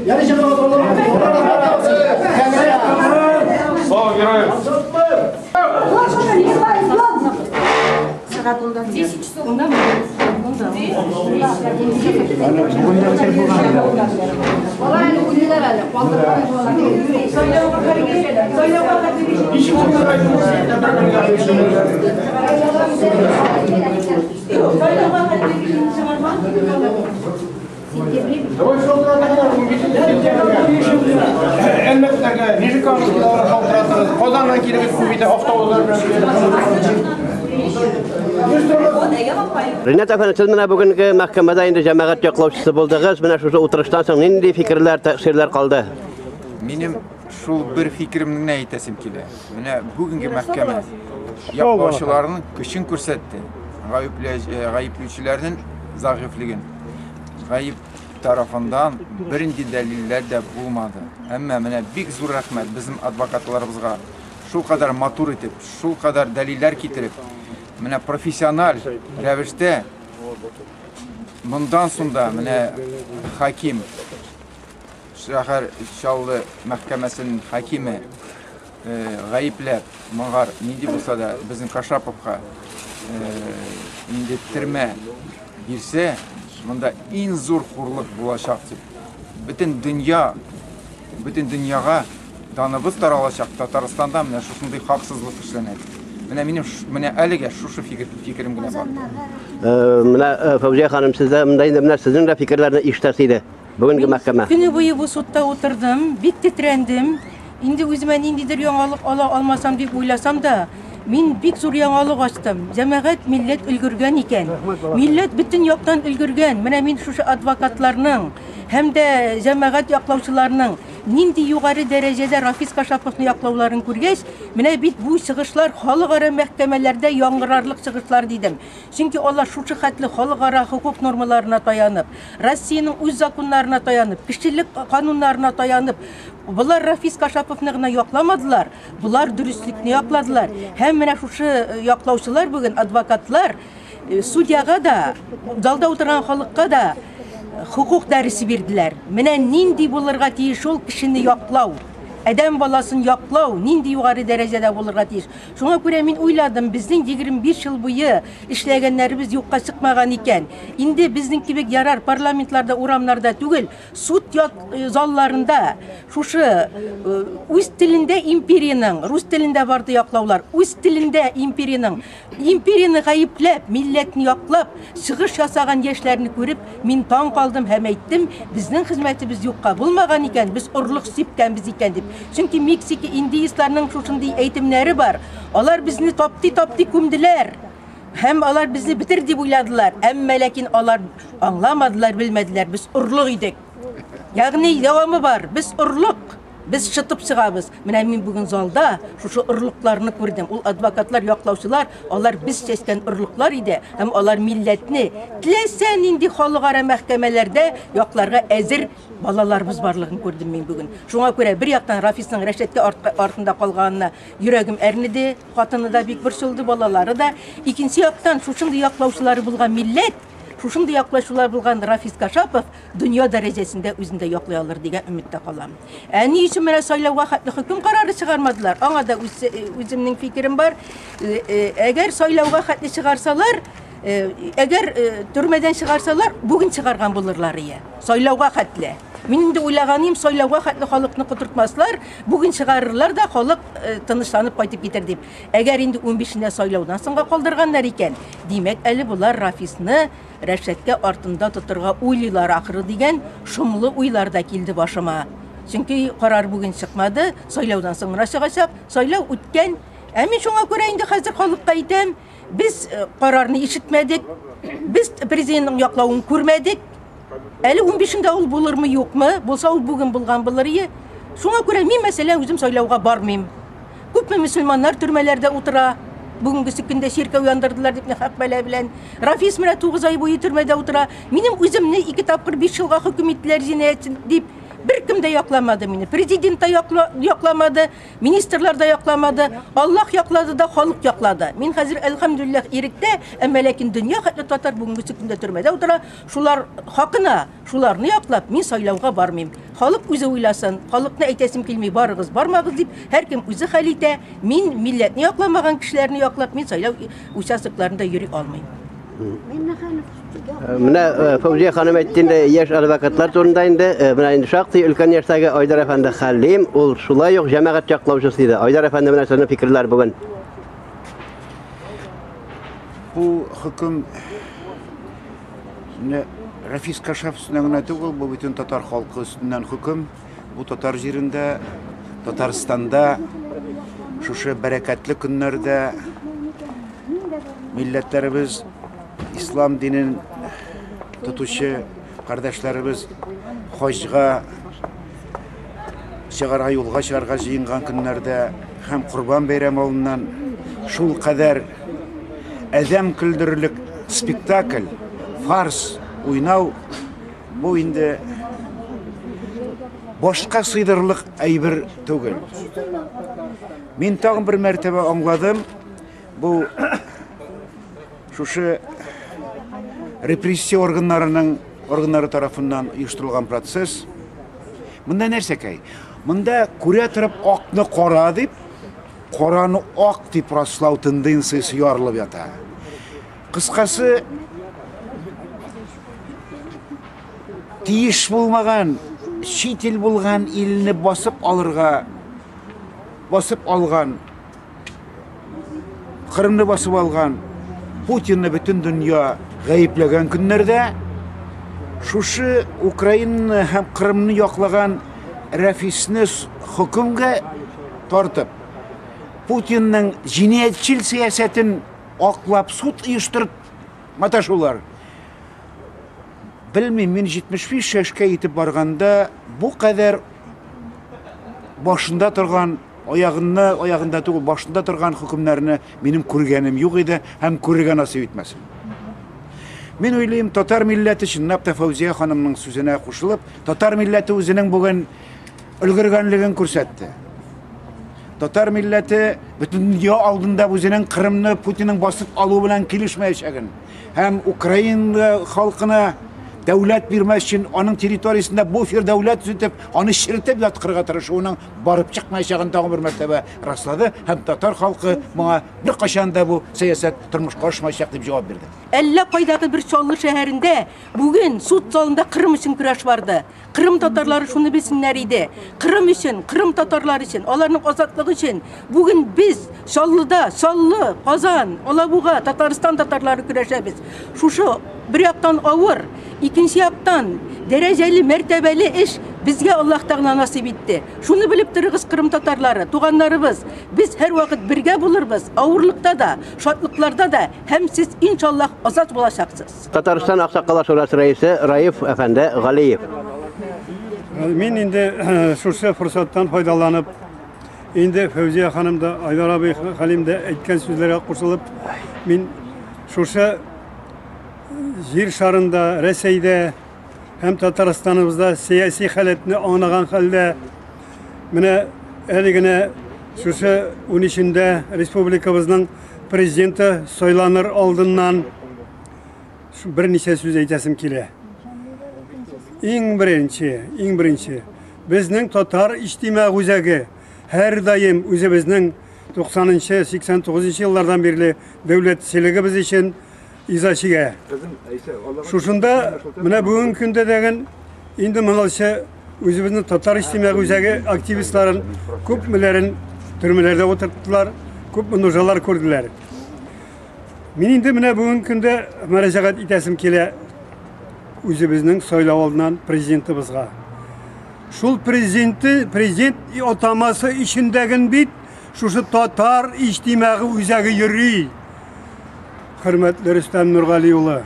Слава героям! Сәгать 10 часов. Алар әле уйлыйлар әле. Әлмәттәге, Нижегородтагы шалтыратыгыз, Казаннан килегез, күп итә автобуслар белән. Ринат әфәнде, сез менә бүгенге мәхкәмәдә инде җәмәгать яклаучысы булдыгыз. Менә шушы утырыштан соң нинди фикерләр, тәэсирләр калды? Минем шул бер фикеремне генә әйтәсем килә. Менә бүгенге мәхкәмә яклаучыларның көчен күрсәтте. Гаепләүчеләрнең зәгыйфьлеген. Гаеп тарафыннан бернинди дәлилләр дә булмады. Әмма менә бик зур рәхмәт безнең адвокатларыбызга. Шул кадәр матур итеп, шул кадәр дәлилләр китереп, менә профессиональ рәвештә мондан соң да менә хаким шәһәр Чаллы мәхкәмәсенең хакиме гаепләп моңар нинди булса да безнең Кашаповка инде төрмә бирсә, монда иң зур хурлык булачак дип. Бөтен дөнья, бөтен дөньяга даныбыз таралачак. Татарстанда менә шушындый хаксызлык эшләнә. Менә минем менә әлегә шушы фикерем генә бар. Менә Фәүзия ханым, сездә монда инде менә сезнең дә фикерләрне ишетәсе иде. Бүгенге мәхкәмә. Көне буе бу судта утырдым, бик тетрәндем. Инде үземә ниндидер яңалык ала алмасам дип уйласам да, мин бик зур яңалык ачтым. Җәмәгать, милләт өлгергән икән. Милләт бөтен яктан өлгергән. Менә мин шушы адвокатларның һәм дә җәмәгать яклаучыларның нинди югары дәрәҗәдә Рафис Кашаповны яклауларын күргәч, менә бит бу чыгышлар халыкара мәхкәмәләрдә яңгырарлык чыгышлар дидем. Чөнки алар шушы хәтле халыкара хокук нормаларына таянып, Россиянең үз законнарына таянып, кешелек кануннарына таянып, болар Рафис Кашаповны гына якламадылар, болар дөреслекне якладылар. Һәм менә шушы яклаучылар бүген адвокатлар судьяга да, залда утырган халыкка да хокук дәресе бирделәр. Менә нинди булырга тиеш ул кешене яклау. Адәм баласын яклау нинди югары дәрәҗәдә булырга тиеш. Шуңа күрә мин уйладым, безнең 25 ел буе эшләгәннәребез юкка чыкмаган икән. Инде безнең кебек ярар парламентларда, урамнарда түгел, суд залларында шушы үз телендә империянең, рус телендә барды яклаулар, үз телендә империянең, империяне гаепләп, милләтне яклап, чыгыш ясаган яшьләрне күреп, мин таң калдым һәм әйттем, безнең хезмәтебез юкка булмаган икән, без орлык сипкәнбез икән дип. Чөнки Мексика индеецларның шушындый әйтемнәре бар. Алар безне тапти-тапти күмделәр. Һәм алар безне бетер дип уйладылар. Әмма ләкин алар аңламадылар, белмәделәр. Без орлык идек. Ягъни дәвамы бар. Без орлык. Без шытып чыгабыз. Менә мин бүген залда шушы орлыкларны күрдем. Ул адвокатлар, яклаучылар, алар без чәчкән орлыклар иде. Һәм алар милләтне теләсә нинди халыкара мәхкәмәләрдә якларга әзер балаларыбыз барлыгын күрдем мин бүген. Шуңа күрә бер яктан Рафисның рәшәткә артында калганына йөрәгем әрнеде, хатыны да бик борчылды, балалары да. Икенче яктан шушындый яклаучылары булган милләт, шушындый яклаучылар булган Рафис Кашапов дөнья дәрәҗәсендә үзендә яклый алыр дигән өметтә калам. Ә ни өчен менә сайлауга хәтле хөкем карары чыгармадылар? Аңа да үземнең фикерем бар. Әгәр сайлауга хәтле чыгарсалар, әгәр төрмәдән чыгарсалар, бүген чыгарган булырлар ия. Сайлауга хәтле. Мин инде уйлаганым, сайлауга хәтле халыкны котыртмаслар, бүген чыгарырлар да халык тынычланып кайтып китер дип. Әгәр инде 15-ендә сайлаудан соңга калдырганнар икән, димәк, әле болар Рафисны рәшәткә артында тотырга уйлыйлар ахыры дигән шомлы уйлар да килде башыма. Чөнки карар бүген чыкмады, сайлаудан соң гына чыгачак, сайлау үткән. Ә мин шуңа күрә инде хәзер халыкка әйтәм, без карарны ишетмәдек, без президентның яклавын күрмәдек. Әле 15-ендә ул булырмы, юкмы? Булса ул бүген булган булыр ие. Шуңа күрә мин, мәсәлән, үзем сайлауга бармыйм. Күпме мөселманнар төрмәләрдә утыра. Бүгенгесе көндә чиркәү яндырдылар дип нахак бәла белән. Рафис менә 9 ай буе төрмәдә утыра. Минем үземне 2 тапкыр 5 елга хөкем иттеләр җинаятьче дип. Беркем дә якламады мине. Президент та якламады, министрлар да якламады. Аллаһ яклады да, халык яклады. Мин хәзер, әлхәмдүлилләһ, иректә, әмма ләкин дөнья хәтле татар бүгенге көндә төрмәдә утыра. Шулар хакына, шуларны яклап, мин сайлауга бармыйм. Халык үзе уйласын. Халыкны әйтәсем килми, барыгыз, бармагыз дип, һәркем үзе хәл итә. Мин милләтне якламаган кешеләрне яклап, мин сайлау участокларында йөри алмыйм. Менә Фәүзия ханым әйтте инде яшь адвокатлар турында инде. Менә инде шактый өлкән яшьтәге Айдар әфәнде Хәлим, ул шулай ук җәмәгать яклаучысы иде. Айдар әфәнде, менә сезнең фикерләр бүген. Бу хөкем менә Рафис Кашапов өстеннән генә түгел, бу бөтен татар халкы өстеннән хөкем. Бу татар җирендә, Татарстанда шушы бәрәкәтле көннәрдә милләтләребез ислам динен тотучы кардәшләребез хаҗга чыгарга, юлга чыгарга җыенган көннәрдә һәм Корбан бәйрәме алдыннан шул кадәр адәм көлдерерлек спектакль, фарс уйнау, бу инде башка сыйдырырлык әйбер түгел. Мин тагын бер мәртәбә аңладым, бу шушы репрессия органнарының органнары тарафыннан оештырылган процесс. Монда нәрсәкәй? Монда күрә торып акны кара дип, караны ак дип раслау тенденциясе ярылып ята. Кыскасы, тиеш булмаган, чит ил булган илне басып алырга, басып алган, Кырымны басып алган Путинны бөтен дөнья гаепләгән көннәрдә шушы Украинаны һәм Кырымны яклаган Рәфисне хөкемгә тартып, Путинның җинаятьчел сәясәтен аклап суд оештырып маташулар. Белмим, мин 75 яшькә итеп барганда бу кадәр башында торган, аягында, аягында түгел, башында торган хөкемнәрне минем күргәнем юк иде һәм күрергә насыйп итмәсен. Мин уйлыйм, татар милләте чынлап та Фәүзия ханымның сүзенә кушылып, татар милләте үзенең бүген өлгергәнлеген күрсәтте. Татар милләте бөтен дөнья алдында үзенең Кырымны Путинның басып алуы белән килешмәячәген һәм Украина халкына дәүләт бирмәс өчен аның территориясендә буфер дәүләт төзетеп, аны черетеп яткырырга тырышуының барып чыкмаячагын тагын бер мәртәбә раслады һәм татар халкы моңа беркайчан да бу сәясәт тормышка ашмаячак дип җавап бирде. Әллә кайдагы бер Чаллы шәһәрендә бүген суд залында Кырым өчен көрәш барды. Кырым татарлары шуны белсеннәр иде. Кырым өчен, Кырым татарлары өчен, аларның азатлыгы өчен бүген без Чаллыда, Чаллы, Казан, Алабуга, Татарстан татарлары көрәшәбез. Шушы бер яктан авыр, икенче яктан дәрәҗәле, мәртәбәле эш безгә Аллаһ Тәгалә насыйп итте. Шуны белеп торыгыз, Кырым татарлары, туганнарыбыз, без һәрвакыт бергә булырбыз, авырлыкта да, шатлыкларда да һәм сез иншаллаһ азат булачаксыз. Татарстан Аксакаллар шурасы рәисе Раиф әфәнде Галиев. Мин инде шушы форсаттан файдаланып, инде Фәүзия ханым да, Айдар абый Хәлим дә әйткән сүзләргә кушылып, мин шушы җир шарында, Рәсәйдә һәм Татарстаныбызда сәяси халәтне аңлаган хәлдә, менә әле генә шушы 13-ндә республикабызның президенты сайланыр алдыннан берничә сүз әйтәсем килә. Иң беренче, иң беренче, безнең татар иҗтимагый үзәге һәрдаим үзебезнең 90-нчы, 89-нчы еллардан бирле дәүләтчелегебез өчен иза чигә. Шушында менә бүгенге көндә дәген инде моңарчы үзебезнең татар иҗтимагый үзәге активистларын күпмеләрен төрмәләрдә утырттылар, күпме нужалар күрделәр. Мин инде менә бүгенге көндә мөрәҗәгать итәсем килә үзебезнең сайлау алдыннан президентыбызга. Шул президенты, президент атамасы эчендәген бит шушы татар иҗтимагый үзәге йөри. Хөрмәтле Рөстәм Нургали улы.